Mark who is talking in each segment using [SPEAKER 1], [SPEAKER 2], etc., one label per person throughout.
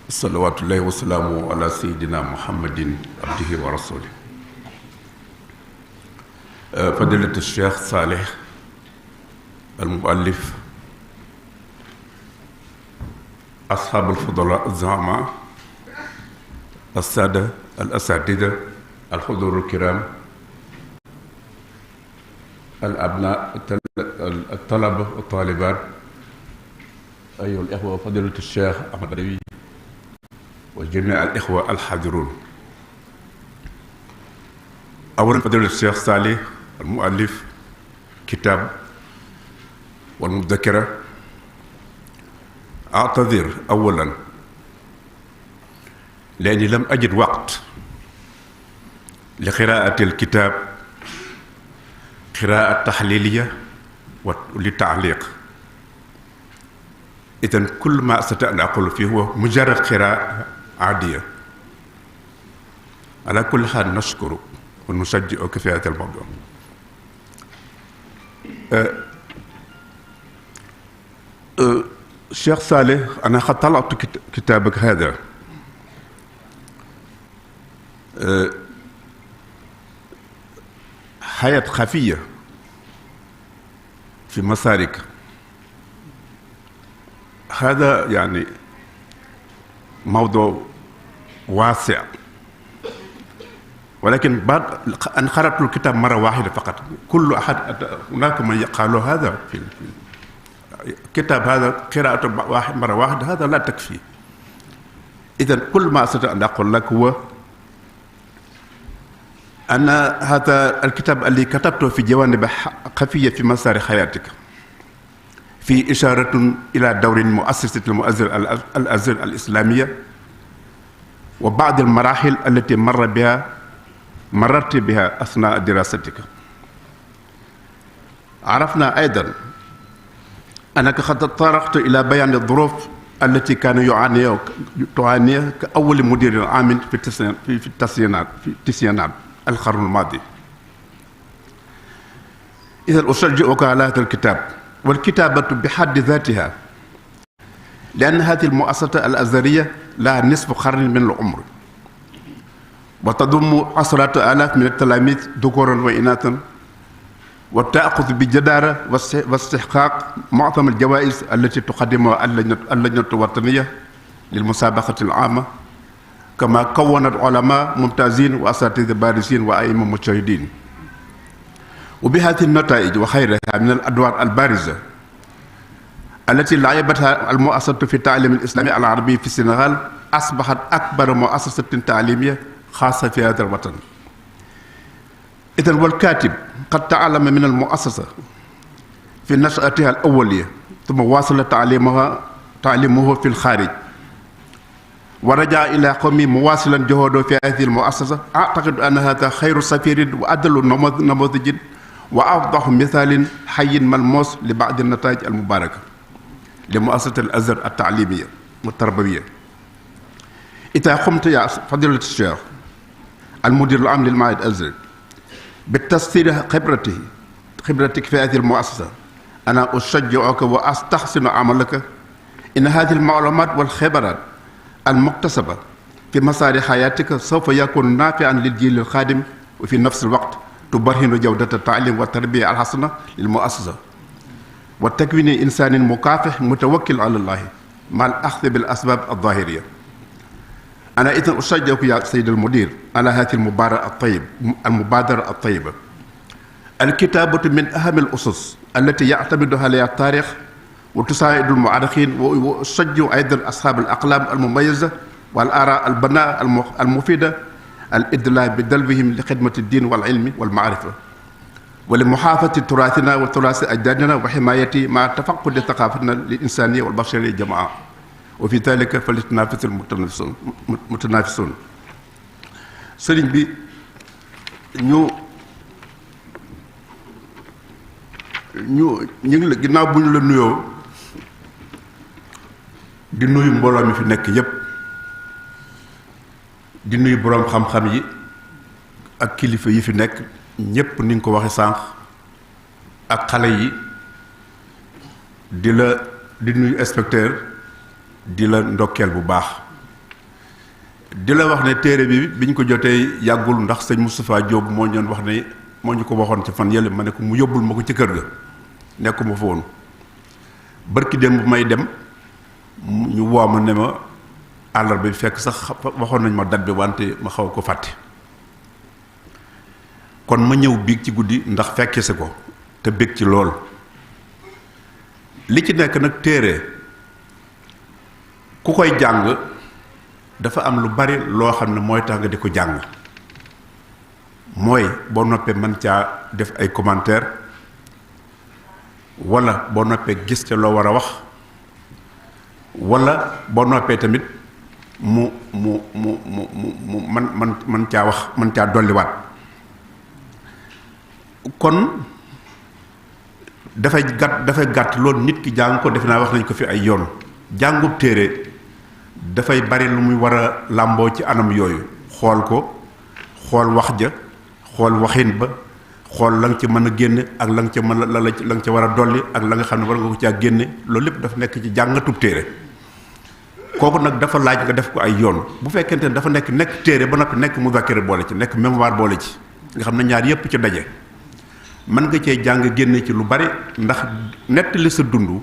[SPEAKER 1] salawaatullahi wasalaamu ala sayidina muhammadin abdihi wa rasulih fadilatu cheikh Salih al muallif ashab al fudala al zama al sada al asatida al xudur al kiram al abna al talaba al talibat أيها الإخوة فضيلة الشيخ أحمد ربيع وجميع الإخوة الحاضرون. أولا فضيلة الشيخ صالح المؤلف كتاب والمذكرة، أعتذر أولا لأني لم أجد وقت لقراءة الكتاب قراءة تحليلية وللتعليق. إذن كل ما أستطيع أن أقول فيه هو مجرد قراءة عادية. على كل حال نشكر ونشجعك في هذا الموضوع. شيخ صالح، أنا قد طلعت كتابك هذا حياة خفية في مسارك. هذا يعني موضوع واسع، ولكن بعد أن قرأت الكتاب مرة واحدة فقط. كل أحد هناك من يقال هذا في الكتاب هذا قراءة مرة واحدة هذا لا تكفي. إذن كل ما أستطيع أن أقول لك هو أن هذا الكتاب الذي كتبته في جوانب خفية في مسار حياتك في إشارة إلى دور مؤسسة الأزهر الإسلامية وبعض المراحل التي مررت بها أثناء دراستك. عرفنا أيضا أنك قد تطرقت إلى بيان الظروف التي كان تعانيها كأول مدير عام في التسعينات القرن الماضي. إذا أشجعك على هذا الكتاب والكتابة بحد ذاتها، لأن هذه المؤسسة الأزهرية لها نصف قرن من العمر وتضم عشرات آلاف من التلاميذ ذكورا وإناثا، وتأخذ بجدارة واستحقاق معظم الجوائز التي تقدمها اللجنة الوطنية للمسابقة العامة، كما كونت علماء ممتازين وأساتذة بارزين وأئمة مجتهدين. وبهذه النتائج وخيرها من الأدوار البارزة التي لعبتها المؤسسة في التعليم الإسلامي العربي في السنغال، أصبحت أكبر مؤسسة تعليمية خاصة في هذا الوطن. إذن والكاتب قد تعلم من المؤسسة في نشأتها الأولية، ثم واصل تعليمه في الخارج ورجع إلى قومه مواصلا جهوده في هذه المؤسسة. أعتقد أن هذا خير سفير وأدل نموذج وأوضح مثال حي ملموس لبعض النتائج المباركة لمؤسسة الأزهر التعليمية والتربوية. إذا قمت يا فضيلة الشيخ المدير العام للمعهد الأزهري بالتسطير خبرتك في هذه المؤسسة، أنا أشجعك وأستحسن عملك. إن هذه المعلومات والخبرات المكتسبة في مسار حياتك سوف يكون نافعا للجيل القادم، وفي نفس الوقت تبرهن جودة التعليم والتربية الحسنة للمؤسسة وتكوين إنسان مكافح متوكل على الله مع الأخذ بالأسباب الظاهرية. أنا إذن أشجعك يا سيد المدير على هذه المبادرة الطيبة. الكتابة من أهم الأسس التي يعتمد عليها التاريخ وتساعد المؤرخين، وأشجع أيضا أصحاب الأقلام المميزة والآراء البناء المفيدة الإدلاء بدلوهم لخدمة الدين والعلم والمعرفة ولمحافظة تراثنا وتراث أجدادنا وحمايته مع تفقد ثقافتنا الإنسانية والبشرية جماعة، وفي ذلك فليتنافس المتنافسون. sëriñ bi ñu ngi la ginnaaw bu ñu la nuyoo di nuyu mbooloo mi fi nekk yépp, di nuyu boroom xam-xam yi ak kilifa yi fi nekk ñépp ni nga ko waxe sànq, ak xale yi, di nuyu inspecteur di la ndokkeel bu baax di la wax ne téere bi biñ ko jotee yàggul ndax sëñ Moustapha Diop moo ñoon wax ne moo ñu ko waxoon ci fan yële ma ne ko mu yóbbul ma ko ci kër ga nekkuma fa woon barki démb bu may dem ñu woo ma ne ma àllarba bi fekk sax waxoon nañ ma date bi wante ma xaw ko fàtte kon ma ñëw biig ci guddi ndax fekke si ko te bég ci lool li ci nekk nag téere ku koy jàng dafa am lu bari loo xam ne mooy tax nga di ko jàng mooy boo noppee mën caa def ay commentaire wala boo noppee gis ca loo war a wax wala boo noppee tamit mu man caa wax man caa dolliwaat kon dafay gàtt loolu nit ki jàng ko defe naa wax nañ ko fi ay yoon jàngub téere dafay bari lu muy war a làmboo ci anam yooyu xool ko xool wax ja xool waxin ba xool la nga ci mën a génne ak la nga ca mën a la nga ca war a dolli ak la nga xam ne war nga ko caa génne loolu lépp dafa nekk ci jàngatub téere kooku nag dafa laaj nga def ko ay yoon bu fekkente ne dafa nekk téere ba noppi nekk muzakkira boole ci nekk mémoire boole ci nga xam ne ñaar yépp ci daje mën nga cee jàng génne ci lu bari ndax nettali sa dund bu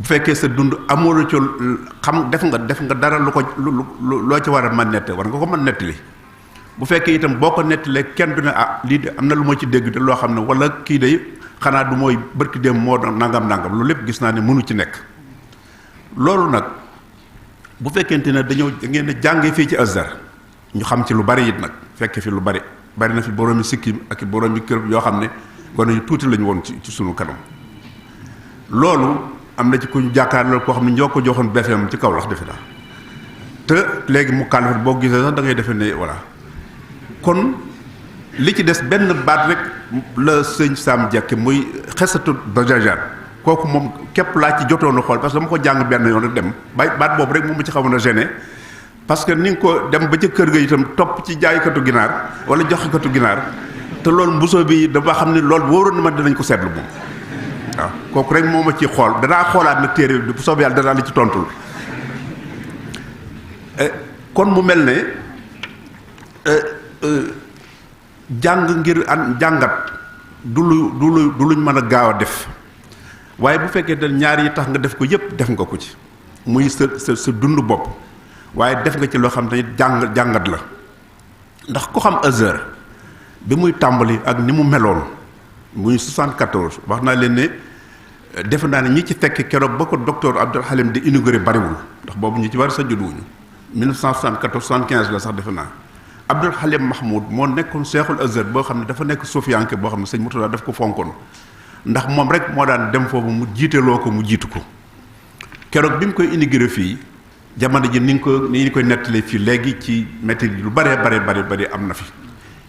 [SPEAKER 1] fekkee sa dund amoo ci xam def nga dara lu ko loo ci war a mën nette war nga ko mën nettali bu fekkee itam boo ko nettalee kenn du ne ah lii de am na lu ma ci dégg te loo xam ne wala kii day xanaa du mooy barki dem moo doon nangam loolu lépp gis naa ne mënu ci nekk loolu nag bu fekkente ne dañoo ngeen a jàngee fii ci Azhar ñu xam ci lu bari it nag fekke fi lu bari na fi boroomi sikkim ak i boroomi kër yoo xam ne gone yu tuuti lañu woon ci sunu kanam loolu am na ci ku ñu jàkkaarloo koo xam ne ñoo ko joxoon BFM ci Kaolack defe naa te léegi mu kàllafat boo gisee sax da ngay defe ne voilà kon li ci des benn baat rek la sëñ Sam Jekke muy xesatu dajajaat kooku moom képp laa ci jotoon a xool parce que dama ko jàng benn yoon rek dem baat boobu rek moom ma ci xawoon a gêné parce que ni nga ko dem ba ca kër ga itam topp ci jaaykatu ginaar wala joxekatu ginaar te loolu mbusoo bi dafa xam ne loolu wóoroon na ma dinañ ko seetlu moom waaw kooku rek moo ma ci xool danaa xoolaat nag téere bi bu soobee yàlla danaa la ci tontul kon mu mel ne jàng ngir jàngat du luñ mën a gaaw a def waaye bu fekkee ne ñaar yi tax nga def ko yépp def nga ko ci muy sa dund bopp waaye def nga ci loo xam ne jàngat la ndax ku xam Azhar bi muy tàmbali ak ni mu meloon muy 74 wax naa leen ne defe naa ne ñi ci fekk keroog ba ko docteur Abdul Halim di inauguré bariwul ndax boobu ñu ci bari sa judduwuñu 1974 75 la sax defe naa Abdul Halim Mahmoud moo nekkoon seexul Azhar boo xam ne dafa nekk sofiyanke boo xam ne sëñ Murtada daf ko fonkoon ndax moom rek moo daan dem foofu mu jiiteloo ko mu jiitu ko keroog bi mu koy inauguré fii jamono ji ni ñu koy nettalee fii léegi ci métti lu bari am na fi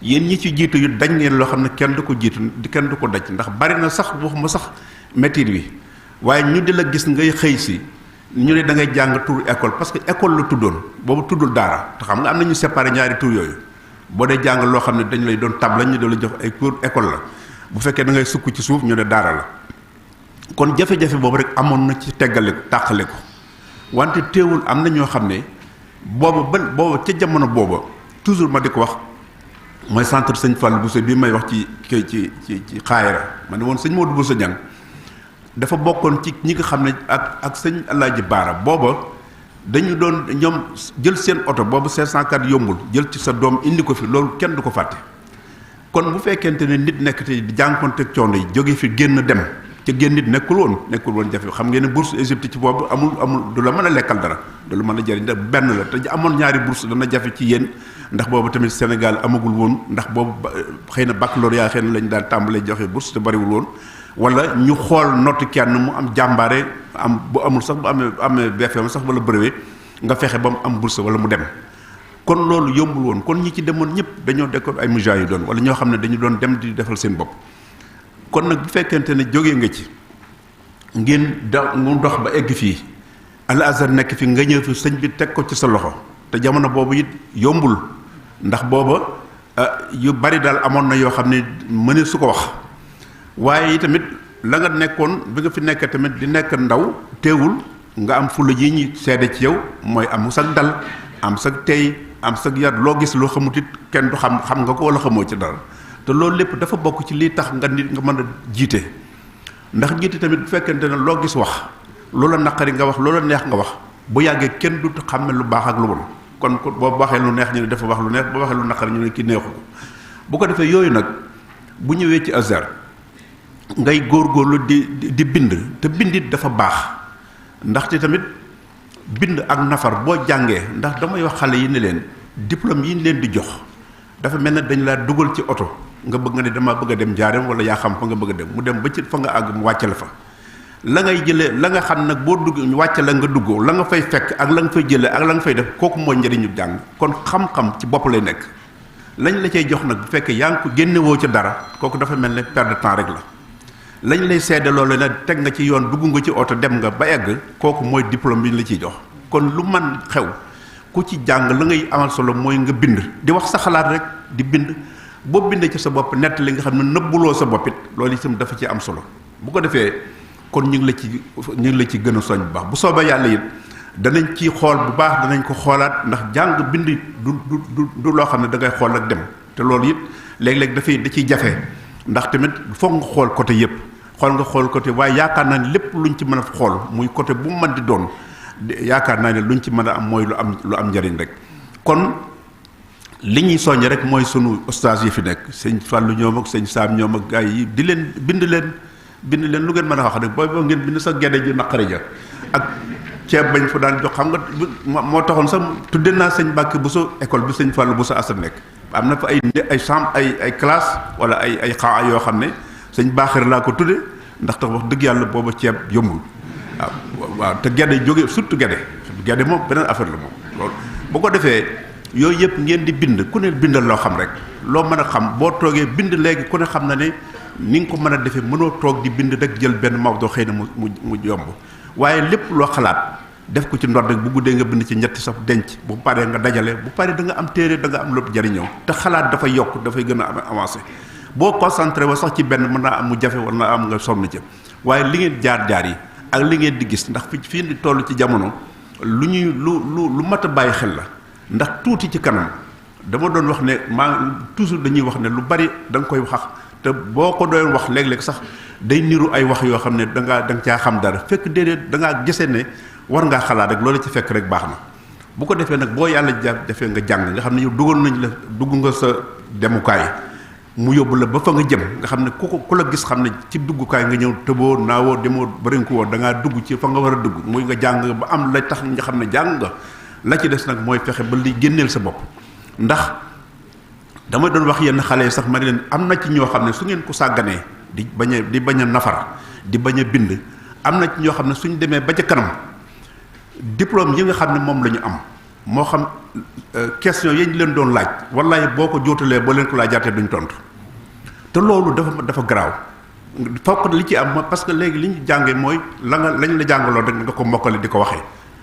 [SPEAKER 1] yéen ñi ci jiitu yu dañ ngeen loo xam ne kenn du ko jiitu kenn du ko daj ndax bari na sax waxuma sax métti wi waaye ñu di la gis ngay xëy si ñu ne da ngay jàng tur école parce que école la tuddoon boobu tuddul daara te xam nga am na ñu séparé ñaari tur yooyu boo dee jàng loo xam ne dañ lay doon tab lañ ñu doon la jox ay cours école la bu fekkee da ngay sukk ci suuf ñu ne daara la kon jafe-jafe boobu rek amoon na ci teggale ko tàqale ko wante teewul am na ñoo xam ne booba ca jamono booba toujours ma di ko wax mooy centre sëñ Fall Bousso bi may wax ci xaayara ma ne woon sëñ Modou Bousso Dieng dafa bokkoon ci ñi nga xam ne ak sëñ Alaaji Baara booba dañu doon ñoom jël seen oto boobu 504 yombul jël ci sa doom indi ko fi loolu kenn du ko fàtte kon bu fekkente ne nit nekk te di jànkonteeg coono yi jóge fi génn dem ca génn nit nekkul woon jafe xam ngeen ne bourse Égypte ci boobu amul du la mën a lekkal dara du la mën a jëriñ ndax benn la te amoon ñaari bourse dana jafe ci yéen ndax boobu tamit Sénégal amagul woon ndax boobu xëy na baccalauréat xëy na lañu daan tàmbalee joxe bourse te bariwul woon wala ñu xool notti kenn mu am jàmbaare am bu amul sax bu amee BFM sax wala brevet nga fexe ba mu am bourse wala mu dem kon loolu yombul woon kon ñi ci demoon ñëpp dañoo dekkoon ay mujaahidoon wala ñoo xam ne dañu doon dem di defal seen bopp kon nag bu fekkente ne jógee nga ci ngeen mu dox ba egg fii Al Azhar nekk fi nga ñëw fi sëñ bi teg ko ci sa loxo te jamono boobu it yombul ndax booba yu bari daal amoon na yoo xam ne mëne su ko wax waaye yi tamit la nga nekkoon bi nga fi nekk tamit di nekk ndaw teewul nga am fulla ji ñi seede ci yow mooy am sax dal am sa tey am sa yar loo gis loo xamut it kenn du xam nga ko wala xamoo ci dara te loolu lépp dafa bokk ci lii tax nga nit nga mën a jiite ndax jiite tamit bu fekkente ne loo gis wax loola naqari nga wax loola neex nga wax bu yàggee kenn du xam ne lu baax ak lu bon kon boo waxee lu neex ñu ne dafa wax lu neex boo waxee lu naqari ñu ne ki neexu bu ko defee yooyu nag bu ñëwee ci Azhar ngay góorgóorlu di bind te bindit dafa baax ndaxte tamit bind ak nafar boo jàngee ndax damay wax xale yi ne leen diplôme yi ñu leen di jox dafa mel ne dañ laa dugal ci oto nga bëgg nga ne dama bëgg a dem Njaaréem wala yaa xam fa nga bëgg a dem mu dem ba ci fa nga àgg mu wàcce la fa la ngay jëlee la nga xam nag boo dugg wàcce la nga duggoo la nga fay fekk ak la nga fay jëlee ak la nga fay def kooku mooy njëriñu jàng kon xam-xam ci bopp lay nekk lañ la cay jox nag bu fekkee yaa ngi ko génnewoo ca dara kooku dafa mel ne perte de temps rek la lañ lay seede loolu ne teg nga ci yoon dugg nga ci oto dem nga ba egg kooku mooy diplôme bi ñu la ciy jox kon lu man xew ku ci jàng la ngay amal solo mooy nga bind di wax sa xalaat rek di bind boo bindee ci sa bopp nett li nga xam ne nëbbuloo sa bopp it loolu itam dafa ci am solo bu ko defee kon ñu ngi la ci gën a soñ bu baax bu soobee yàlla it danañ ci xool bu baax danañ ko xoolaat ndax jàng bind du loo xam ne da ngay xool ak dem te loolu it léeg-léeg da ciy jafe ndax tamit foog nga xool côté yépp nga xool côté waaye yaakaar naa ne lépp luñ ci mën a xool muy côté bu mu mën di doon yaakaar naa ne luñ ci mën a am mooy lu am njariñ rek kon li ñuy soññ rek mooy sunu ustaas yi fi nekk sëñ Fallou ñoom ak sëñ Saam ñoom ak gars yi di leen bind leen lu ngeen mën a wax rek booy boo ngeen bind sa gedde ji naqari ja ak ceeb bañ fa daan jox xam nga moo taxoon sax tudde naa sëñ Mbàkke Buso école bi sëñ Fallou Buso Asa nekk am na fa ay chambre ay classe wala ay xaa yoo xam ne sëñ Baaxir laa ko tudde ndax tax wax dëgg yàlla booba ceeb yombul waaw te gedde jóge surtout gedde moom beneen affaire la moom loolu bu ko defee yooyu yëpp ngeen di bind ku ne bindal loo xam rek loo mën a xam boo toogee bind léegi ku ne xam na ne ni nga ko mën a defee mënoo toog di bind rek jël benn mawdo xëy na mu yomb waaye lépp loo xalaat def ko ci ndor rek bu guddee nga bind ci ñetti sax denc bu paree nga dajale bu paree da nga am téere da nga am lépp jariñoo te xalaat dafay yokk dafay gën a avancé boo concentré wa sax ci benn mën naa am mu jafe wala naa am nga sonn ci waaye li ngeen jaar yi ak li ngeen di gis ndax fii di toll ci jamono lu mat a bàyyi xel la ndax tuuti ci kanam dama doon wax ne toujours dañuy wax ne lu bari da nga koy wax te boo ko doon wax léeg-léeg sax day niru ay wax yoo xam ne da nga caa xam dara fekk déedéet da ngaa gisee ne war ngaa xalaat rek loolu ci fekk rek baax na bu ko defee nag boo yàlla defee nga jàng nga xam ne yow dugal nañ la dugg nga sa demukaay mu yóbbu la ba fa nga jëm nga xam ne ku la gis xam ne ci duggukaay nga ñëw tëboo naawoo demoo bëriŋku woo da ngaa dugg ci fa nga war a dugg muy nga jàng ba am la tax nga xam ne jàng nga la ci des nag mooy fexe ba li génneel sa bopp ndax dama doon wax yenn xale yi sax ma ne leen am na ci ñoo xam ne su ngeen ko sàgganee di bañ a nafar di bañ a bind am na ci ñoo xam ne suñ demee ba ca kanam diplôme yi nga xam ne moom la ñu am moo xam question yi ñu leen doon laaj wallahi boo ko jóotalee boo leen ko laajaatee duñ tontu te loolu dafa garaaw fokk li ci am parce que léegi li ñu jàngee mooy lañ la jàngaloon rek nga ko mokkale di ko waxee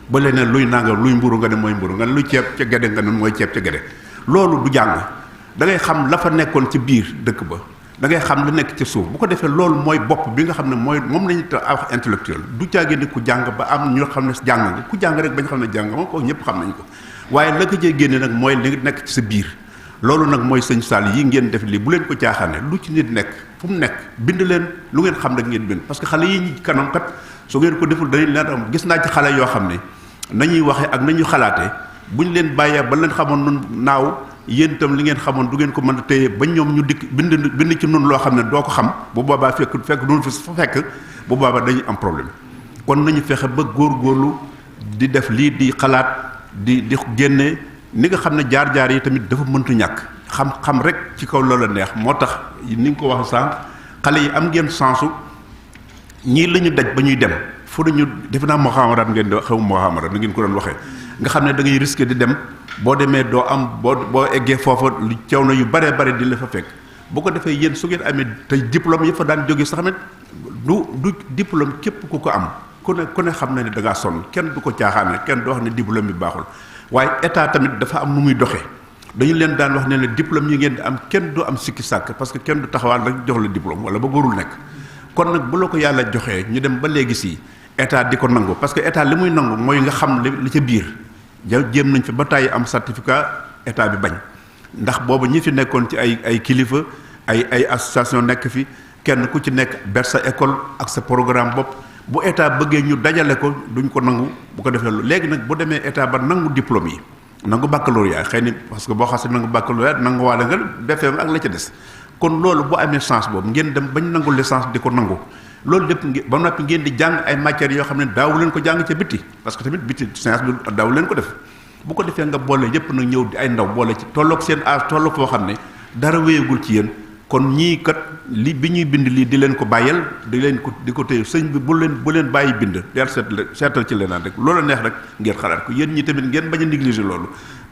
[SPEAKER 1] ba leneen luy nanga luy mburu nga ne mooy mburu nga ne luy ceeb ca gede nga ne mooy ceeb ca gede loolu du jàng da ngay xam la fa nekkoon ci biir dëkk ba da ngay xam la nekk ci suuf bu ko defee loolu mooy bopp bi nga xam ne mooy moom la ñuy wax intellectuel du caagee ni ku jàng ba am ñoo xam ne jàng nga ku jàng rek bañ xam ne jàng moom ko ñëpp xam nañ ko waaye la ko cee génne nag mooy li nekk ci sa biir loolu nag mooy sëñ Sall yi ngeen def lii bu leen ko caaxaane lu ci nit nekk fu mu nekk bind leen lu ngeen xam rek ngeen bind parce que xale yi ñi kanam kat su ngeen ko deful dañuy leen am gis naa ci xale yoo xam ne nañuy waxee ak nañu xalaatee bu ñu leen bàyyee ba leen xamoon nun naaw yéen itam li ngeen xamoon du ngeen ko mën a téye ba ñoom ñu dikk bind ci nun loo xam ne doo ko xam bu boobaa fekk nun fi fa fekk bu boobaa dañuy am problème kon nañu fexe ba góorgóorlu di def lii di xalaat di génne ni nga xam ne jaar-jaar yi tamit dafa mëntu ñàkk xam rek ci kaw loola neex moo tax ni nga ko wax sànq xale yi am ngeen sensu ñii la ñu daj ba ñuy dem fu nañu defe naa muhammaraat ngeen di xew muhammaraat na ngeen ko doon waxee nga xam ne da ngay risqué di dem boo demee doo am boo eggee foofa lu caw na yu baree bare di la fa fekk bu ko defee yéen su ngeen amee tey diplôme yi fa daan jóge sax tamit du diplôme képp ku ko am ku ne xam na ne da ngaa sonn kenn du ko caaxaane kenn du wax ne diplôme bi baaxul waaye état tamit dafa am nu muy doxee dañu leen daan wax ne ne diplôme yi ngeen di am kenn du am sikki sàkk parce que kenn du taxawaal rek jox la diplôme wala ba góorul nekk kon nag bu la ko yàlla joxee ñu dem ba léegi si état di ko nangu parce que état li muy nangu mooy nga xam li ca biir jéem nañ fi ba tàyyi am certificat état bi bañ ndax boobu ñi fi nekkoon ci ay kilifa ay association nekk fi kenn ku ci nekk ber sa école ak sa programme bopp bu état bëggee ñu dajale ko duñ ko nangu bu ko defee léegi nag bu demee état ba nangu diplôme yi nangu baccalauréat xëy na parce que boo xasee nangu baccalauréat nangu waale nga BFEM ak la ca des kon loolu bu amee chance boobu ngeen dem bañ nangu licence di ko nangu loolu lépp ba noppi ngeen di jàng ay matières yoo xam ne daawu leen ko jàng ca bitti parce que tamit bitti science bi daawu leen ko def bu ko defee nga boole yépp nag ñëw di ay ndaw boole ci tolloog seen âge tolloog foo xam ne dara wéyagul ci yéen kon ñii kat li bi ñuy bind lii di leen ko bàyyal di ko téye sëñ bi bu leen bàyyi bind del seetal ci leneen rek loola neex rek ngeen xalaat ko yéen ñi tamit ngeen bañ a négliger loolu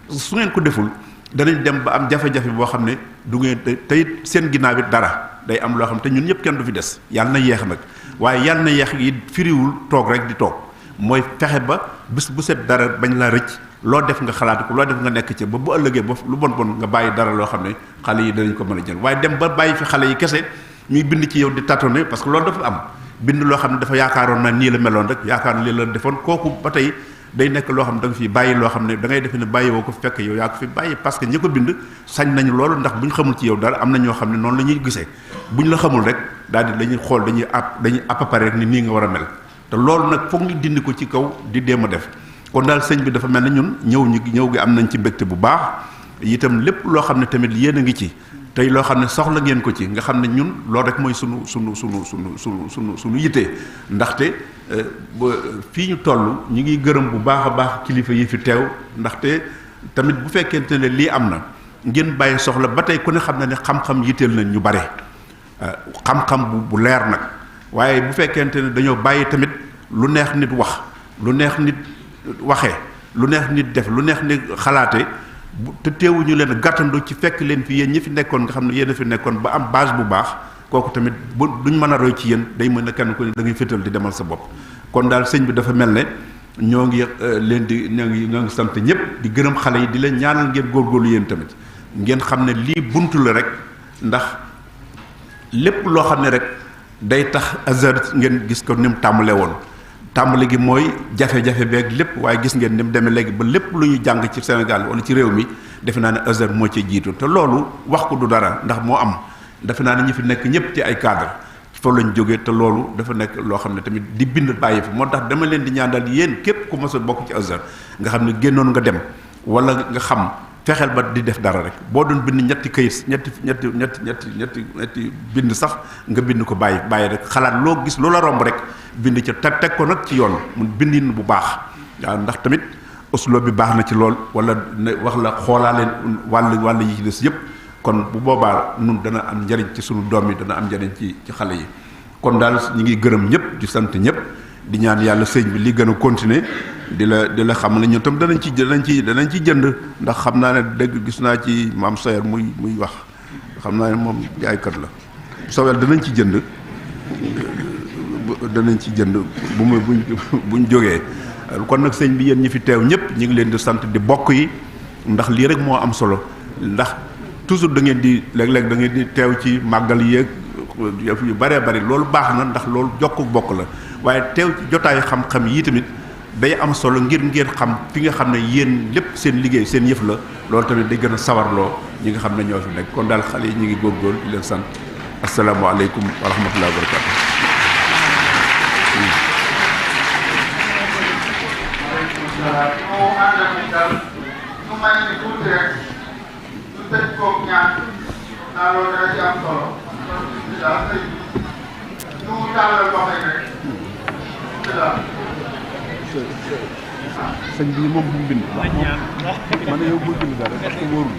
[SPEAKER 1] su ngeen ko deful danañ dem ba am jafe-jafe boo xam ne du ngeen te it seen ginnaaw it dara day am loo xam te ñun ñëpp kenn du fi des yàlla na yeex nag waaye yàlla na yeex yi firiwul toog rek di toog mooy fexe ba bés bu set dara bañ laa rëcc loo def nga xalaat ko loo def nga nekk ci ba bu ëllëgee ba lu bon nga bàyyi dara loo xam ne xale yi danañ ko mën a jël waaye dem ba bàyyi fi xale yi kese ñuy bind ci yow di tâtonner parce que loolu dafa am bind loo xam ne dafa yaakaaroon na nii la meloon rek yaakaar na lii la defoon kooku ba tey day nekk loo xam ne da nga fi bàyyi loo xam ne da ngay defe ne bàyyi woo ko fekk yow yaa ko fi bàyyi parce que ñi ko bind sañ nañu loolu ndax bu ñu xamul ci yow dara am na ñoo xam ne noonu la ñuy gisee bu ñu la xamul rek daal di dañuy xool dañuy appapare rek ni nii nga war a mel te loolu nag foog ñu dindi ko ci kaw di déem a def kon daal sëñ bi dafa mel ne ñun ñëw gi am nañ ci mbégte bu baax itam lépp loo xam ne tamit yéen a ngi ci tey loo xam ne soxla ngeen ko ci nga xam ne ñun loolu rek mooy sunu yittee ndaxte fii ñu toll ñu ngi gërëm bu baax a baax kilifa yi fi teew ndaxte tamit bu fekkente ne lii am na ngeen bàyyi soxla ba tey ku ne xam na ne xam-xam yitteel nañ ñu bare xam-xam bu leer nag waaye bu fekkente ne dañoo bàyyi tamit lu neex nit wax lu neex nit waxee lu neex nit def lu neex nit xalaate te teewuñu leen gàttandu ci fekk leen fi yéen ñi fi nekkoon nga xam ne yéen a fi nekkoon ba am base bu baax kooku tamit bu duñ mën a roy ci yéen day mën a kenn ku ne da ngay fétal di demal sa bopp kon daal sëñ bi dafa mel ne ñoo ngi leen di ñoo ngi sant ñëpp di gërëm xale yi di leen ñaanal ngeen góorgóorlu yéen tamit ngeen xam ne lii buntu la rek ndax lépp loo xam ne rek day tax Azhar ngeen gis ko ni mu tàmbalee woon tàmbali gi mooy jafe-jafe beeg lépp waaye gis ngeen ni mu demee léegi ba lépp lu ñu jàng ci Sénégal wala ci réew mi defe naa ne Azhar moo ci jiitu te loolu wax ko du dara ndax moo am defe naa ne ñi fi nekk ñëpp ci ay cadre foofu lañ jógee te loolu dafa nekk loo xam ne tamit di bind bàyyi fi moo tax dama leen di ñaanal yéen képp ku mos a bokk ci Azhar nga xam ne génnoon nga dem wala nga xam fexeel ba di def dara rek boo doon bind ñetti këyit ñetti bind sax nga bind ko bàyyi rek xalaat loo gis loola romb rek bind ca teg ko nag ci yoon mun bindin bu baax waaw ndax tamit uslo bi baax na ci lool wala wax la xoolaaleen wàll yi ci des yépp kon bu boobaa nun dana am njariñ ci sunu doom yi dana am njariñ ci xale yi kon daal ñu ngi gërëm ñëpp di sant ñëpp di ñaan yàlla sëñ bi li gën a continuer di la xam ne ñun tam danañ ci jënd ndax xam naa ne dëgg gis naa ci maam Sayer muy wax xam naa ne moom jaaykat la sowel danañ ci jënd buñ jógee kon nag sëñ bi yéen ñi fi teew ñëpp ñu ngi leen di sant di bokk yi ndax lii rek moo am solo ndax toujours da ngeen di léeg-léeg da ngeen di teew ci màggal yéeg yu bëree bëri loolu baax na ndax loolu jokk bokk la waaye teew ci jotaayu xam-xam yi tamit day am solo ngir ngeen xam fi nga xam ne yéen lépp seen liggéey seen yëf la loolu tamit day gën a sawarloo ñi nga xam ne ñoo fi nekk kon daal xale yi ñu ngi góorgóorlu di leen sant asalaamaaleykum wa rahmatulah wa barakatu. sëñ bi moom bu mu bind man yow bul bind dara parce que wóorul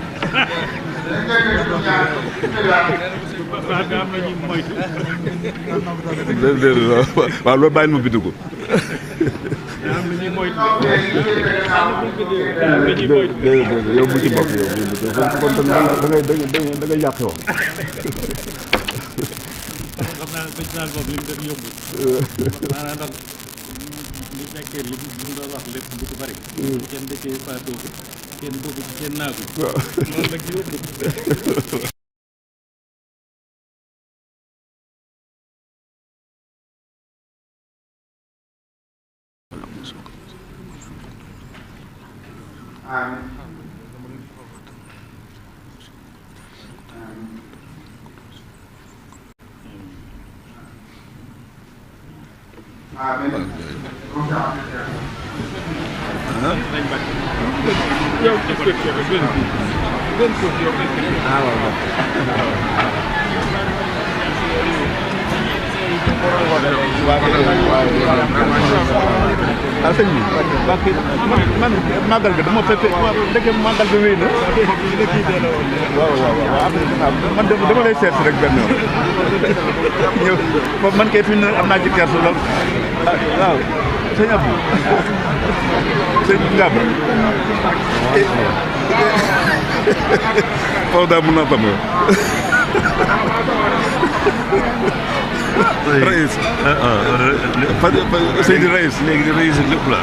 [SPEAKER 1] waaw loolu bàyyi ma bind ko yow bu ci bokk yow kon da ngay yàqe woon
[SPEAKER 2] xam naa festival boobu li mu def yóbbu maanaam ndax li fekkee li mu doon wax lépp du ko bari kenn dëkkee faatoo ko kenn bokk ci kenn naagu loolu nag yóbbu
[SPEAKER 3] sëñ bi man màggal ga dama fekk ndeke màggal ga wéy na waaw man dama lay seet rek benn yoon ñëw man kay fi ne am naa ci kersa lool waaw sëñ Abdou sëñ Ngab foofu daal mën naa tam Raïs Seydi Raïs léegi Raïs lépp la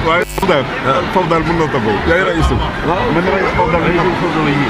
[SPEAKER 3] waaye foofu daal mën na taboo yaay Raïs man Raïs foofu daal yi